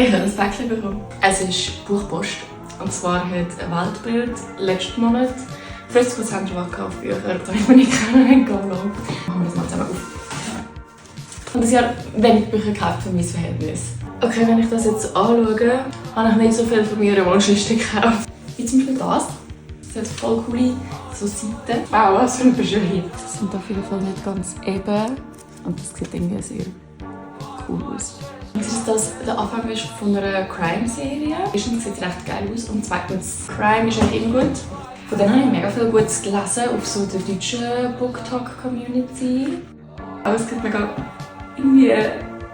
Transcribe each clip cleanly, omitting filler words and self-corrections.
Ich habe ein Päckchen bekommen. Es ist Buchpost. Und zwar hat Weltbild letzten Monat 50% Rabatt auf Bücher, da ich mir nicht kennen kann. Machen wir das mal zusammen auf. Und das Jahr wenig Bücher gekauft für mein Verhältnis. Okay, wenn ich das jetzt anschaue, habe ich nicht so viel von meiner Wunschliste gekauft. Wie zum Beispiel das. Es hat voll coole so Seiten. Wow, was für eine Beschreibung. Das sind auf jeden Fall nicht ganz eben und das sieht irgendwie sehr cool aus. Das der Anfang ist von einer Crime-Serie. Erstens sieht es recht geil aus und zweitens, Crime ist eigentlich immer gut. Von denen habe ich mega viel Gutes gelesen auf so der deutschen BookTok-Community. Aber es sieht mega irgendwie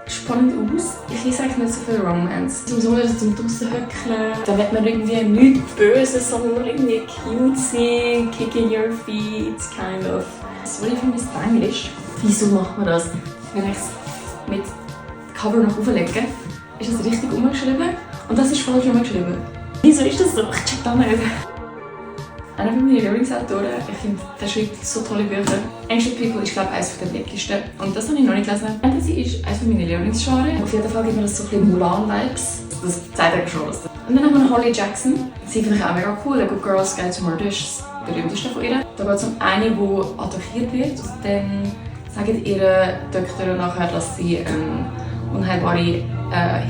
spannend aus. Ich lese eigentlich nicht so viel Romance. Zum Sommer zum draussen hückeln. Da wird man irgendwie nichts Böses, sondern irgendwie cutesy, kicking your feet, kind of. Sorry für mein Englisch. Wieso macht man das? Wenn ich es mit Cover noch auflege, ist es richtig umgeschrieben und das ist falsch umgeschrieben. Wieso ist das so? Ich check das nicht. Einer meiner Lieblingsautoren, ich finde, der schreibt so tolle Bücher. Ancient People ist, glaube ich, eines der beliebtesten. Und das habe ich noch nicht gelesen. Fantasy ist eines meiner Lieblingsgenres. Auf jeden Fall gibt mir das so ein bisschen Mulan-Vibes. Das zeigt eigentlich schon was. Und dann haben wir noch Holly Jackson. Sie finde ich auch mega cool. A Good Girls Guide to Murder ist das berühmteste von ihr. Da geht es um eine, die attackiert wird. Und dann sagen ihre Doktoren nachher, dass sie unheilbare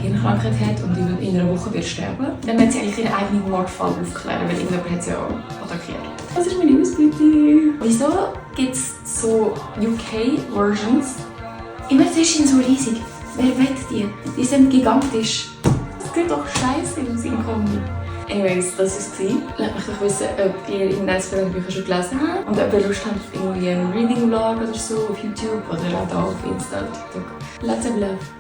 Hirnkrankheit hat und in einer Woche wird sterben. Dann wird sie eigentlich ihren eigenen Mordfall aufklären, weil irgendjemand hat sie ja attackiert. Das ist meine Ausbildung. Wieso gibt es so UK-Versions? Immer sind so riesig. Wer will die? Die sind gigantisch. Das geht doch scheiße im Sinn kommen. Anyways, das war es. Lasst mich doch wissen, ob ihr irgendeines von den Büchern schon gelesen habt und ob ihr Lust habt auf irgendwie einen Reading-Vlog oder so auf YouTube oder auch hier auf Insta oder TikTok. Lots of love!